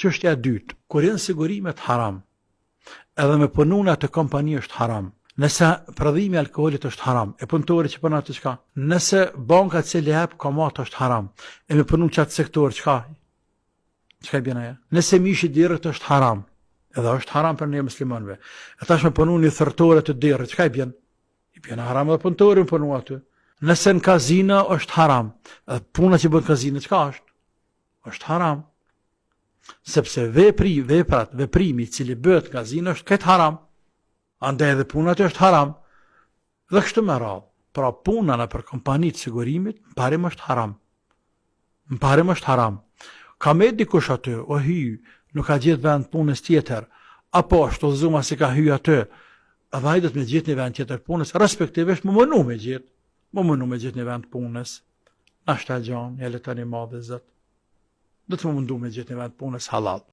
Çështja e dytë, kur janë sigurimet haram, edhe me punu në atë kompani është haram. Nëse prodhimi i alkoholit është haram, e punëtori që punon aty çka? Nëse banka e cila jep kamat është haram, e me punu në qatë sektor çka? Çka i bjen ajo? Nëse mishi i derrit është haram, edhe është haram për ne muslimanëve. E tash me punu në thertore të derrit, çka i bjen? I bjen haram edhe punëtori me punu aty. Nëse në kazino është haram, edhe puna që bën kazino çka është? Është haram. Sepse vepri, veprat, veprimi i cili bëhet në kazino është krejt haram. Andaj edhe puna aty është haram. Dhe kështu me radhë. Pra puna nëpër kompani të sigurimit, në parim është haram. Në parim është haram. Ka met dikush aty, o hy, nuk ka gjetë vend punës tjetër, apo është udhëzu masi ka hy aty, edhe ai do të me gjetë një vend tjetër punës, respektivisht m'u munu me gjetë, m'u munu me gjetë një vend punës. Nashta gjon, ja lehton i madhi Zot. Do të m'u mundu me gjetë një vend punës halal.